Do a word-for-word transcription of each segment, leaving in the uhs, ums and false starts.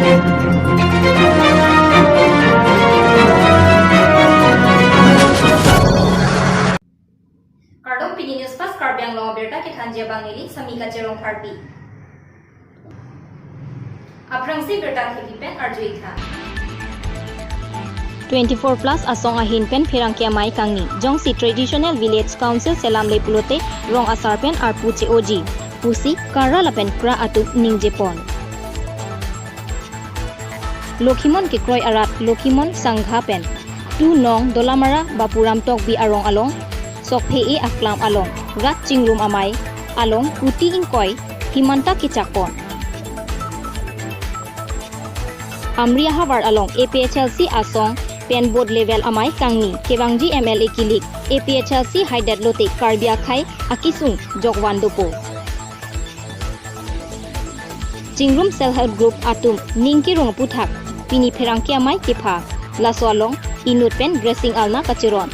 Kardom, pini News Fast Karbi Anglong abirta kethanji abang neli Samika Cherong Tharpi. Aphrangsi birta thepi pen arju-ik tha. Twenty-four plus asong ahin pen pherangke amei kangni, jongsi Traditional Village Council selamle pulote rong asar pen arpu che-oji pusi KARA lapen KRA atum ningjepon. Lokhimon kekroi arat Lokhimon Sangha pen two nong Dolamara Bapuram Tokbi arong along, Sokphe-e aklam along, rat chingrum amei along kuti ingkoi himanta kechakpon. Amri ahavar along A P H L C asong pen booth level amei kangni, kevangji M L A kilik, A P H L C haidet lote Karbi akhei akesung jokvan dopo. Chingrum Self Help Group atum ning kerung aputhak pini pherangke amei kepha, laso along inut pen dressing alna kacheron.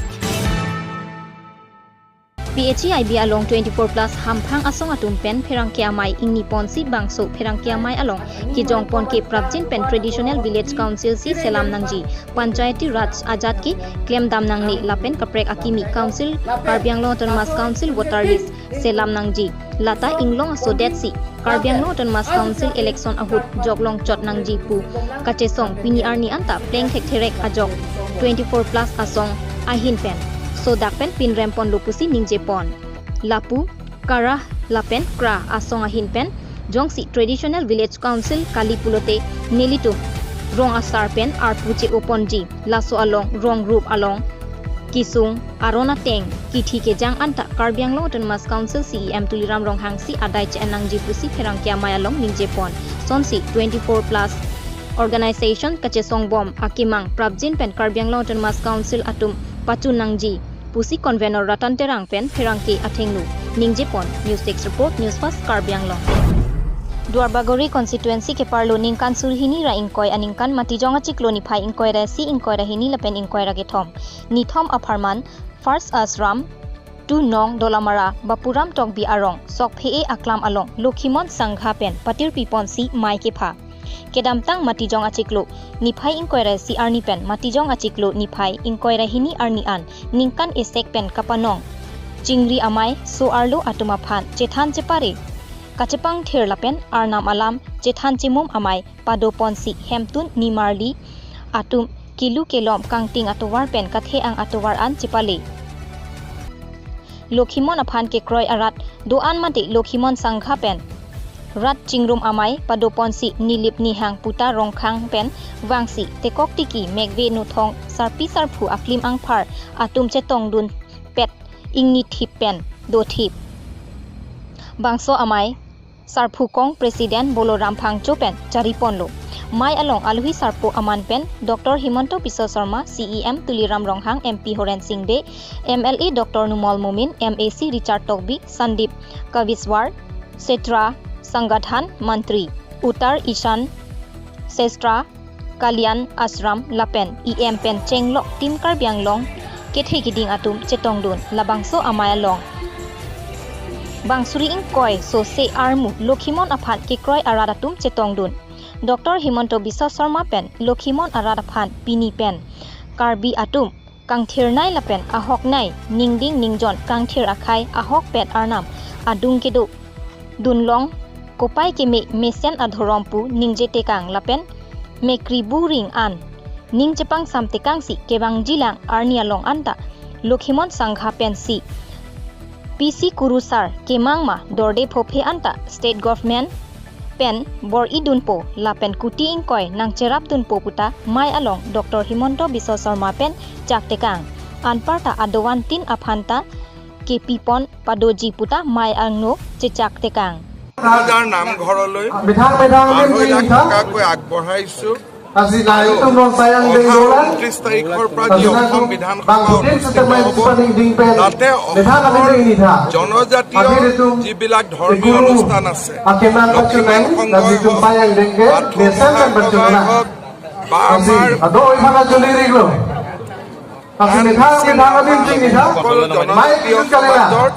P H E I B along twenty-four plus hamphang asong atum pen pherangke amei ingniponsi bangso pherangke amei along kejongpon ke prapjin pen Traditional Village Council si selam nangji, Panchayati Raj ajat ke klemdam nangne lapen kaprek akimi Council, Karbi Anglong Autonomous Council voter list selam nangji. Lata inglong asodetsi Karbi Anglong Autonomous Council election ahut joklong chot nangji pu kachesong pini arni anta plengthek therek ajok twenty-four plus asong ahin pen sodak pen pinremponlo pusi ningjepon. Lapu KARA lapen KRA asong ahin pen jongsi Traditional Village Council kali pulote nelitum rong asar pen arpu che-oponji, laso along rong rup along kesung aron ateng kithi kejang anta Karbi Anglong Autonomous Council C E M Tuliram Ronghang si adai che-en nangji pusi pherangke amei along ningjepon. Sonsi twenty-four plus organization kachesongbom akemang prapjin pen Karbi Anglong Autonomous Council atum pachun nangji pusi convenor Ratan Terang pen pherangke athengno ningjepon. News Desk Report, News Fast Karbi Anglong. Duarbagori constituency keparlo ningkan suri hini ra ingkoi aningkan Matijong achiklo niphai ingkoi ra isi, ingkoi ra hini lapen ingkoi ra kethom, nithom apharman First Ashram, two nong Dolamara Bapuram Tokbi arong, Sokphe-e aklam along Lokhimon Sangha pen patirpiponsi mei kepha. Kedamtang Matijong achiklo niphai ingkoi ra isi arni pen Matijong achiklo niphai ingkoi ra hini arni an ningkan esek pen kapanong chingri amei so-arlo atum aphan chethan chepare kachepangthir lapen arnam alam chethan chemum amei padoponsi hemtun nimarli atum kelu kelom kangting atovar pen kathe-ang atovar an chepale. Lokhimon aphan kekroi arat do-an mate Lokhimon Sangha pen rat chingrum amei padoponsi nilip nihang puta Rongkhang pen vangsi tekok tiki mekve nuthong sarpi sarphu aklim angphar atum chetongdunpet ingnithip pen dothip. Bangso amei sarphu kong President Boloram Phangcho pen chariponlo. Mei along alohi sarpo aman pen Doctor Himanta Biswa Sarma, C E M Tuliram Ronghang, M P Horen Sing Bey, M L A Doctor Numal Momin, M A C Richard Tokbi, Sandip Kaveswar, Kshetra Sangathan Mantri, Uttar Ishan Kshetra Kalyan Ashram lapen E M pen chenglok Team Karbi Anglong kethe keding atum chetongdun. Labangso amei along bang suri ingkoi sose armu Lokhimon aphan kekroi arat atum chetongdun. Doctor Himanta Biswa Sarma pen Lokhimon arat aphan pini pen Karbi atum kangthirnei lapen ahoknei, ningding ningjon kangthir akhei, ahokpet arnam adung kedo dunlong, kopai keme mesen adhorom pu ningjetekang lapen mekri buring an ning chepangsamtekangsi kevangjilang arni along anta Lokhimon Sangha pensi P C Kurusar kemang ma dorde phophe anta state government pen bor-idunpo lapen kuti ingkoi nangcherapdunpo puta mei along Doctor Himanta Biswa Sarma pen chaktekang. Anparta adovan tin aphanta kepipon padoji puta mei angno chechaktekang. হাজাৰ নামঘৰলৈ মেধাং মেধাং মানুহ দিম এজাক চিন্তা। থকাকৈ আগবঢ়াইছো। Kasi আৰু lahat ito nung sayang অহা ding dolan. ঊনত্ৰিশ তাৰিখৰ পৰা যি Kasi অসম natin বিধানসভা bangkutin অনুষ্ঠিত sa tamay হ'ব, sa paning ding pen. তাতে মেধাং kami অসমৰ ding nitha. জনজাতীয় Akhir ito যিবিলাক ধৰ্মীয় siguro অনুষ্ঠান আছে, akeman লক্ষীমন pachunang সংঘই kasi ito হওক, sayang ding ke পাঠক desen মহাসভাই pachunang. হওক, বা Kasi আমাৰ ado oi phana chuli riglo. Kasi আন মেধাং মেধাং আন আদিম চিন্তা চিন্তা। সকলো Mai জনজাতীয় kitu kalila. সমাজৰ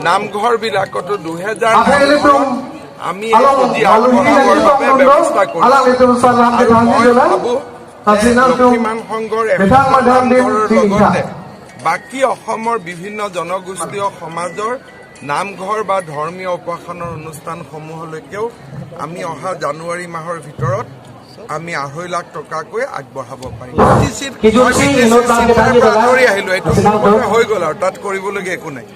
নামঘৰবিলাকতো দুহেজাৰ Akhir ito নামঘৰ আমি এই আলং পুঁজি আলু আগবঢ়াবৰ হিচাপে আলু ব্যৱস্থা কৰিছো। আলু এইটো চালাম আৰু কে ধান মই দিলা। ভাবো যে আজি নাম তো লক্ষীমান সংঘৰ এখন মেধাং মাধাং দিন নামঘৰৰ তিনিটা। লগতে বাকী অসমৰ বিভিন্ন জনগোষ্ঠীয় সমাজৰ নামঘৰ বা ধৰ্মীয় উপাসনাৰ অনুষ্ঠানসমূহলৈকেও আমি অহা জানুৱাৰী মাহৰ ভিতৰত আমি আঢ়ৈ লাখ টকাকৈ আগবঢ়াব পাৰিম। কিছু মই বিদেশী চিন্তাৰ পৰা আঁতৰি আহিলো, এইটো মোৰ মতে হৈ গ'ল আৰু তাত কৰিবলগীয়া একো নাই।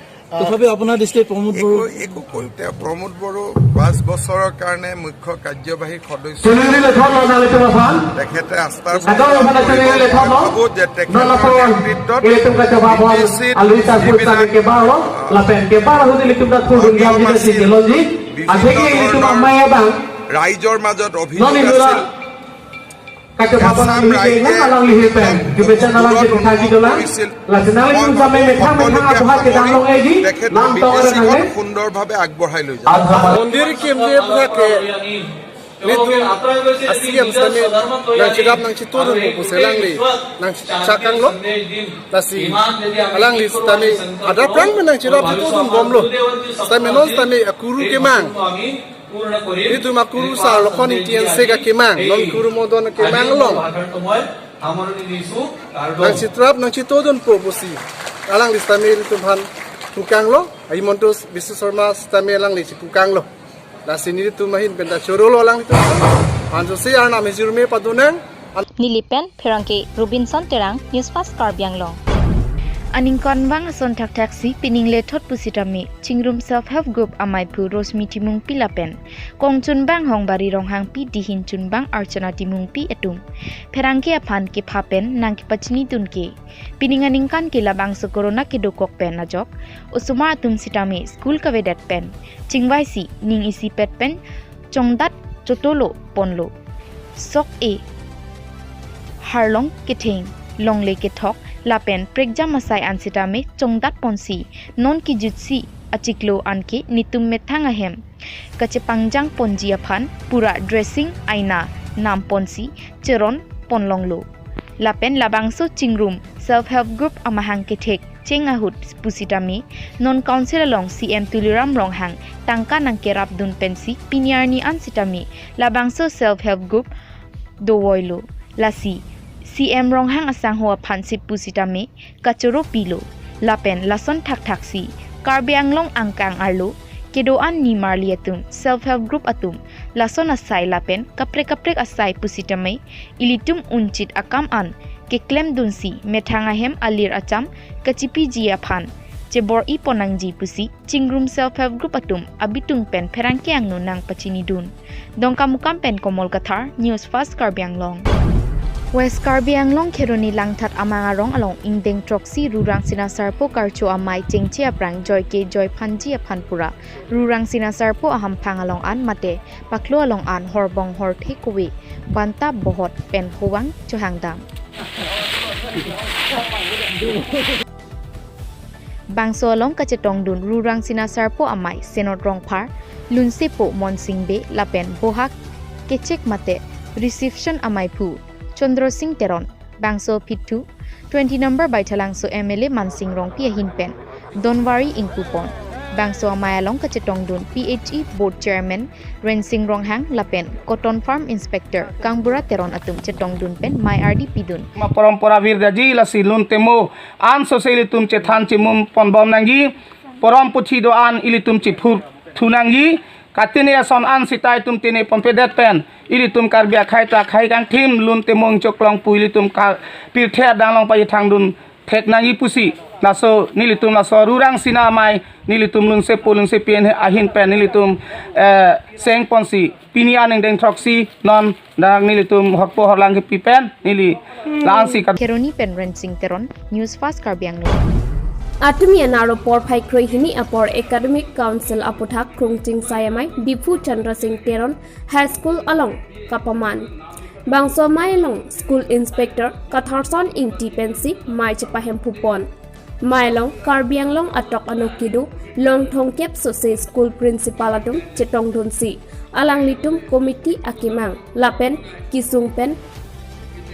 তথাপিও আপোনাৰ দৃষ্টিত প্ৰমোদ বড়ো একো, একো কৰোঁতে প্ৰমোদ বড়ো পাঁচ বছৰৰ কাৰণে মুখ্য কাৰ্যবাহী সদস্য। Chunili le thon lo nang le thon aphan. তেখেতে আস্থাৰ ভোট লাভ কৰিব। মই ভাবো যে তেখেতৰ নেতৃত্বত বি টি চিত যিবিলাক, আহ, অনিয়ম আছিল, বিভিন্ন ধৰণৰ ৰাইজৰ মাজত অভিযোগ আছিল। এছাম ৰাইজে একদম দূৰত অনুভৱ কৰিছিল। মই ভাবো সকলোকে আহ্বান জনাই তেখেতে বি টি চিখন সুন্দৰভাৱে আগবঢ়াই লৈ যাব। Mondir kim je pura ke nelitum a-C M sitame nangcherap nangchetodun pusi alangli nangchakanglo. Lasi alangli sitame adap prang pen nangcherap chetodun bomlo. Sitame non sitame akuru kemang. Nelitum akuru sar Lokhon Ingti anse akemang, non kuru Modon akemang along nangcherap nangchetodunpo pusi alangli sitame nelitum aphan pukanglo, Himanta Biswa Sarma sitame alangli chepukanglo. Lasi nelitum ahin pen ta chorolo alanglitum. Anso si Arnam ejirme padonang. Neli pen pherangke Robinson Terang, News Fast Karbi Anglong. Aningkanvang ason thakthaksi pining lethot pusitame Chingrum Self Help Group amaiphu Rosmi Timungpi lapen kongchunbang Hongbari Ronghangpi, dihin chunbang Archana Timungpi atum pherangke aphan kepha pen nangkepachinidun ke pining aningkan ke labangso corona kedokok pen ajok osomar atum sitame school kavedet pen chingvaisi ning isipet pen chongdat chotolo ponlo. Sok-e, harlong ketheng, longle kethok lapen prekjam asai an sitame chongdat ponsi non kejutsi achiklo anke netum methang ahem kachepangjang ponji aphan pura dressing aina nam ponsi cheron ponlonglo. Lapen labangso Chingrum Self Help Group amahang kethek cheng ahut pusitame non Council along C M Tuliram Ronghang tangka nangkerapdun pensi pini arni an sitame labangso Self Help Group dovoilo. Lasi C M Ronghang asangho aphan si pusitame kachoropilo. Lapen lason thakthaksi Karbi Anglong angkang arlo kedo-an nimarli atum, Self Help Group atum lason asai lapen kaprek kaprek asai pusitame ilitum unchit akam an keklemdunsi methang ahem alir acham kachipiji aphan chebor-i ponnangji pusi Chingrum Self Help Group atum abitung pen pherangke angno nangpachinidun. Dongkamukam pen Komol Kathar, News Fast Karbi Anglong. West Karbi Anglong Kheroni Langthat amang arong along ingdeng throksi Rurang Sina Sarpo Karcho Amei chengche aphrang joike joiphanji aphan pura Rurang Sina Sarpo ahamphang along an mate paklo along an horbong horthe kove banta bohot pen hovang chohangdam. Bangso along kachetongdun Rurang Sina Sarpo Amei Senot Rongphar, Lunsepo Monsing Bey lapen bohak kechek mate reception amaiphu Chandra Sing Teron. Bangso aphi thu twenty number Baithalangso M L A Mansing Rongpi ahin pen donvari ingpupon. Bangso amei along kachetongdun P H E Board Chairman Rensing Ronghang lapen Cotton Farm Inspector Kangbura Teron atum chetongdun pen mei ardi pidun. Ma porompora virdaji lasi lun temo an sose ilitum chethan chimum ponbom nangji, porom puthi do-an ilitum chiphur thu nangji, katine ason an sita itum tine ponpedet pen ilitum Karbi akhei ta akhei kangthim lun temung choklong pu ilitum ka pirthe adang along pajithangdun thek nangji pusi. Laso nelitum laso Rurang Sina Amei nelitum Lunsepo Lunsepi ahin pen nelitum, eh, seng ponsi pini aningdeng throksi non dak nelitum horpo horlang kepi pen neli la-ansi ka- Kheroni pen Rensing Teron, News Fast Karbi Anglong. Atumi anaro porphai kroi hini apor Academic Council aputhak Krungching Sai Amei Diphu Chandra Sing Teron High School along kapaman. Bangso amei along School Inspector Katharson Ingti pensi mei chepahemphupon. Mei along Karbi Anglong atok anok kedo long thomkep sose school principal atum chetongdunsi alanglitum committee akemang lapen kesung pen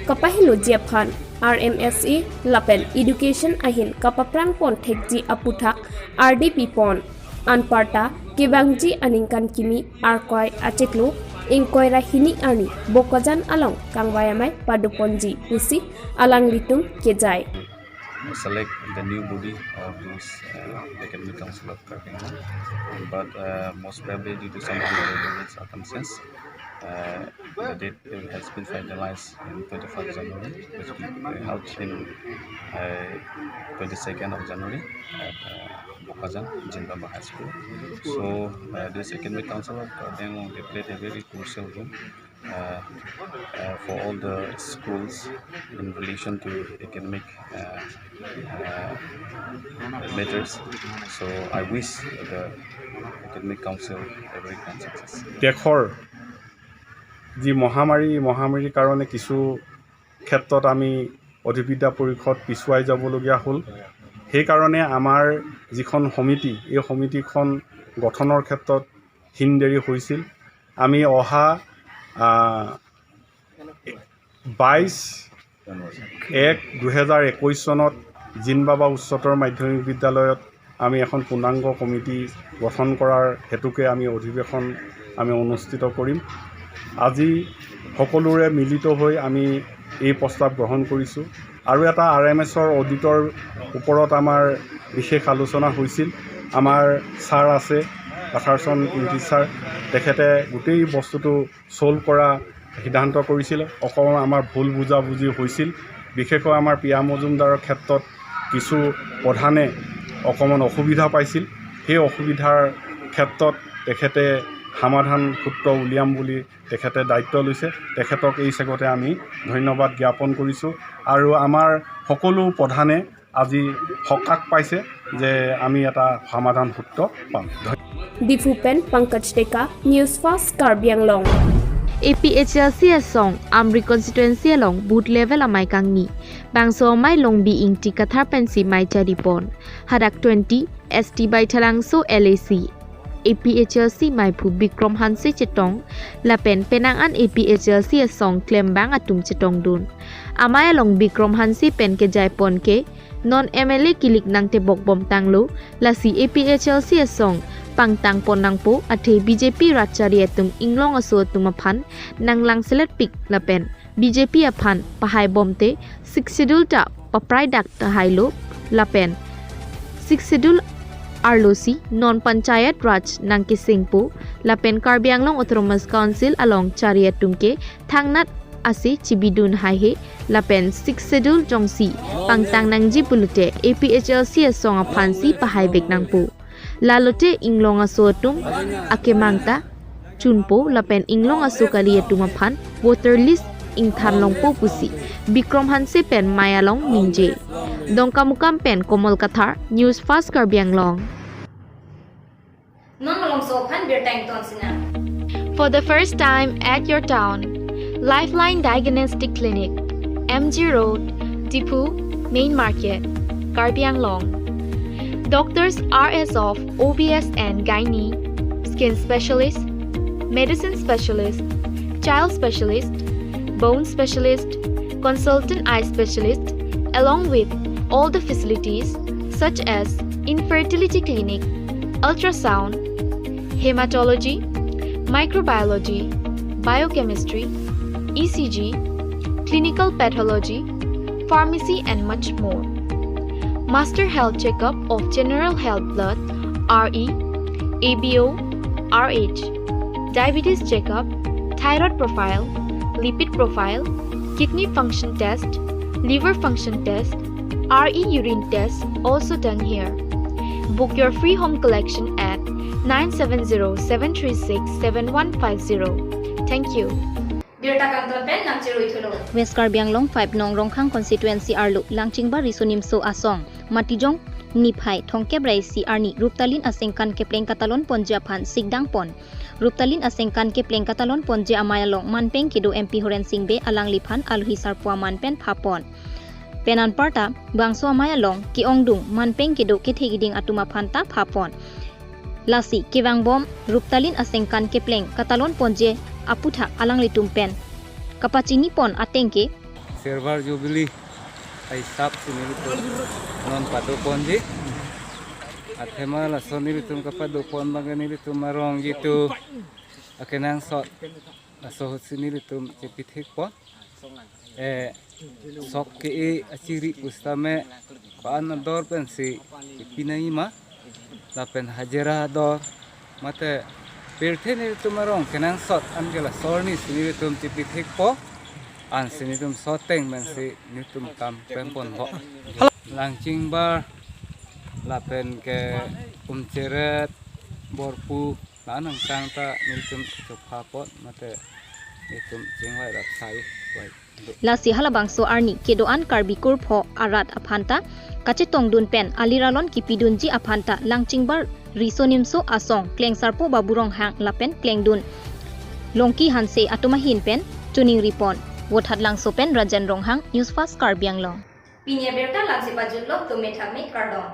kapaheloji aphan R M S A lapen education ahin kapaprang pon thekji aputhak ardi pipon. Anparta kevangji aningkan kimi Arkoi achiklo ingkoi ra hini arni Bokajan along kangvai amei padoponji pusi alanglitum kejai. Select the new body of this uh, Academic Council of Karbi Anglong, but uh, most probably due to some unavoidable circumstance, uh, the date has been finalized in twenty-first January, which will be held in uh, twenty-second of January at uh, Bokajan Jinbaba High School. So uh, this Academic Council of Karbi Anglong, they played a very crucial role uh, uh, for all the schools in relation to academic uh, uh, matters. So I wish the Academic Council a very grand success. দেশৰ যি মহামাৰী, এই মহামাৰীৰ কাৰণে কিছু ক্ষেত্ৰত আমি অধিবিদ্যা পৰিষদ পিছুৱাই যাবলগীয়া হ'ল। সেইকাৰণে আমাৰ যিখন সমিতি, এই সমিতিখন গঠনৰ ক্ষেত্ৰত হিন দেৰি হৈছিল। আমি অহা বাইছ এক দুহেজাৰ একৈছ চনত জিনবাবা উচ্চতৰ মাধ্যমিক বিদ্যালয়ত আমি এখন পূৰ্ণাংগ কমিটি গঠন কৰাৰ হেতুকে আমি অধিৱেশন আমি অনুষ্ঠিত কৰিম। আজি সকলোৰে মিলিত হৈ আমি এই প্ৰস্তাৱ গ্ৰহণ কৰিছোঁ। আৰু এটা আৰ এম এছৰ অডিটৰ ওপৰত আমাৰ বিশেষ আলোচনা হৈছিল। আমাৰ ছাৰ আছে, কাথাৰচন ইংতি ছাৰ, তেখেতে গোটেই বস্তুটো ছল্ভ কৰা সিদ্ধান্ত কৰিছিল। অকণমান আমাৰ ভুল বুজাবুজি হৈছিল। বিশেষকৈ আমাৰ প্ৰিয়া মজুমদাৰৰ ক্ষেত্ৰত কিছু প্ৰধানে অকণমান অসুবিধা পাইছিল। সেই অসুবিধাৰ ক্ষেত্ৰত তেখেতে সমাধান সূত্ৰ উলিয়াম বুলি তেখেতে দায়িত্ব লৈছে। তেখেতক এই চেগতে আমি ধন্যবাদ জ্ঞাপন কৰিছোঁ। আৰু আমাৰ সকলো প্ৰধানে আজি সকাহ পাইছে যে আমি এটা সমাধান সূত্ৰ পাম। Diphu pen Pankaj Deka, News Fast Karbi Anglong. A P H L C asong Amri constituency along booth level amei kangni. Bangso amei Longbi Ingti Kathar pensi mei charipon. Hadak twenty, S T Baithalangso L A C A P H L C meiphu Bikrom Hanse chetong lapen penang an A P H L C asong klembang atum chetongdun. Amei along Bikrom Hanse pen kejaipon ke non M L A kilik nangtebok bomtanglo, lasi A P H L C asong pangtangpon nangpo, athe B J P rat chari atum inglong aso atum aphan nanglangseletpik lapen B J P aphan pahai bomte Sixth Schedule ta paprai dak tahailo lapen Sixth Schedule arlosi non Panchayat Raj nangkesengpo lapen Karbi Anglong Autonomous Council along chari atum ke thangnat ase chibidun haihe lapen Sixth Schedule jongsi pangtang nangji pulote A P H L C asong aphansi pahaivek nangpo. Lalote inglong aso atum akemang ta chunpo lapen inglong aso kali atum aphan voter list ingthan longpo pusi Bikrom Hanse pen mei along ningje. Dongkamukam pen Komol Kathar, News Fast Karbi Anglong. Non malomso aphan birta ington sinang. For the first time at your town, Lifeline Diagnostic Clinic, M G Road, Diphu, Main Market, Karbi Anglong. Doctors are as of O B S and Gynae, Skin Specialist, Medicine Specialist, Child Specialist, Bone Specialist, Consultant Eye Specialist, along with all the facilities such as Infertility Clinic, Ultrasound, Hematology, Microbiology, Biochemistry, E C G, Clinical Pathology, Pharmacy and much more. Master Health Checkup of General Health Blood, R E, A B O, R H, Diabetes Checkup, Thyroid Profile, Lipid Profile, Kidney Function Test, Liver Function Test, R E Urine Test also done here. Book your free home collection at nine seven zero seven three six seven one five zero. Thank you. Birta kangton pen nangcherui thulo. West Karbi Anglong five nong Rongkhang constituency arlo Langchingba Riso Nimso Asong Matijong niphai thomkep ra isi arni Ruptalin Asengkan Kepleng katalon ponji aphan sikdang pon. Ruptalin Asengkan Kepleng katalon ponji amei along manpeng kedo M P Horen Sing Bey alangliphan alohi sarpo aman pen phapon. Pen anparta bangso amei along ke-ongdung manpeng kedo kethe kiding atum aphan ta phapon. Lasi kevangbom Ruptalin Asengkan Kepleng katalon ponji aputhak alanglitum pen kapachini pon ateng ke. Silver Jubilee hisap si nelitum non pado ponji. Athema laso nelitum kapado pon abang ke nelitum arong jitu akenangsot laso ahutsi nelitum chepithek pon. Eh, sok ke-e achiri pusitame ko-an ador pensi pinai ma, lapen hajira ador mate pirthe nelitum arong kenangsot an ke laso arnisi nelitum chepithek pon, ansi nelitum soteng pensi nelitum kam pempon ho. Langchingbar lapen ke Umcheret, Borpu, la-an angkang ta nelitum chopha pon mate nelitum chingvai rap sai vai. Lasi halabangso arni kedo-an Karbi kurpho arat aphanta kachetongdun pen aliralon kipidunji aphanta Langchingbar Riso Nimso Asong Klengsarpo Babu Ronghang lapen Klengdun Longki Hanse atum ahin pen choningri pon. Vothatlangso pen Rajen Ronghang, News Fast Karbi Anglong. Pini abirta la-ansi pajutlo, tumi thakmi, kardom.